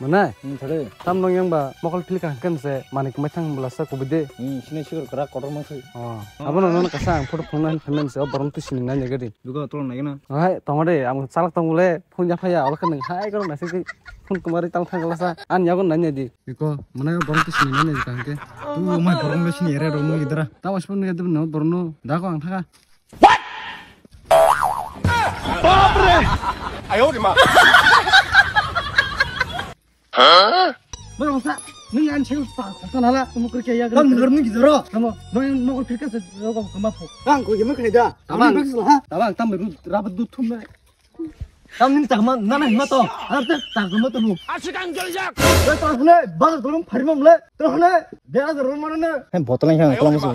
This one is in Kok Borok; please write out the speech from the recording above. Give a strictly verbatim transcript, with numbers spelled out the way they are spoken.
Mane? Hmm, thare. Tam nong yang ba mokol philka hangkan se mani kumai thang bela sa kubui de. Hmm, sini sigur kara kotor mang sai. Oh, abo no no kasa ang photo phone nan payment se o borom tu sini nanya gadi. Dugo tolong nai gana. Hai, tong de, ang salak tong bole phone ya phaya, ola kan hai ko na sik phone kumari tang thang la sa. An ya ko nanya di. Biko, mane borom tu sini nanya di kan ke. Tu mai borom le sini ere ro mo gidara. Tawas pun ya tu no borom no. Da ko ang thaka. Bro, sa, nung an cheu pa, sa nala, tumu kri ke ya. Tam ngar nung gidaro. Tamo, no yang no kri ke se, no ko kama po. Bang, ko yema kri da. Tamang. Bang sala, ha? Tamang, tam ru, rabat du thum na. Tam ni tak man, nana hima to. Ar te tak ma to lu. Asikang joljak. Te tak le, bal dorong phari mam le. To le, de a dorong mana ne. Hem botol yang kolam so.